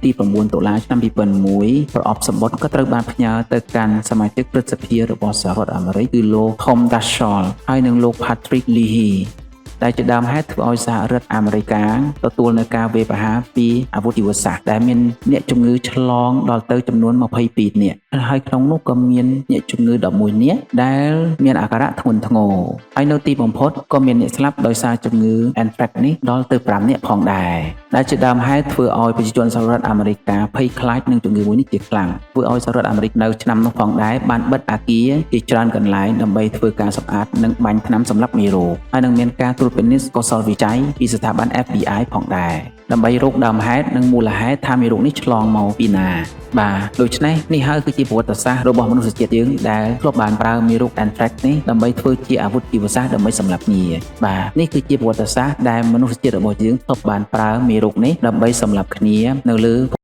ទី9តុលាឆ្នាំ2001ប្រអប់សម្បត្តិក៏ត្រូវបានផ្ញើទៅកាន់សមាជិកព្រឹទ្ធសភារបស់សហរដ្ឋអាមេរិកគឺលោក Tom Daschle ហើយនិងលោក Patrick Leahy ដែលជាដើមហេតុធ្វើឲ្យសហរដ្ឋអាមេរិកទទួលនៅការវាយប្រហារពីអាវុធជីវសាស្ត្រដែលមានអ្នកជំងឺឆ្លងដល់ទៅចំនួន22នាក់ហើយក្នុងនោះក៏មានអ្នកជំងឺ11នាក់ដែលមានអាការៈធ្ងន់ធ្ងរហើយនៅទីបំផុតក៏មានអ្នកស្លាប់ដោយសារជំងឺ Anthrax នេះដល់ទៅ5នាក់ផងដែរដែលជាដើមហេតុធ្វើឲ្យប្រជាជនសហរដ្ឋអាមេរិកភ័យខ្លាចនឹងជំងឺមួយនេះជាខ្លាំងធ្វើឲ្យសហរដ្ឋអាមេរិកនៅឆ្នាំនោះផងដែរបានបិទអាគារជាច្រើនកន្លែងដើម្បីធ្វើការសម្អាតនិងបាញ់ថ្នាំសម្លាប់មេរោគហើយនឹងមានការត្រួតពិនិត្យកោសលវិច័យពីស្ថាប័ន FBI ផងដែរដើម្បីរកដើមហេតុនិងមូលហេតុថាមេរោគនេះឆ្លងមកពីណាបាទដូច្នេះនេះហើយគឺជាប្រវត្តិសាស្ត្ររបស់មនុស្សជាតិយើងដែលធ្លាប់បានប្រើមេរោគ Anthrax នេះដើម្បីធ្វើជាអាវុធជីវសាស្ត្រដើម្បីសម្លាប់គ្នាបាទនេះគឺជាប្រវត្តិសាស្ត្រដែលមនុស្សជាតិរបស់យើងធ្លាប់បានប្រើមេរោគនេះដើម្បីសម្លាប់គ្នានៅលើ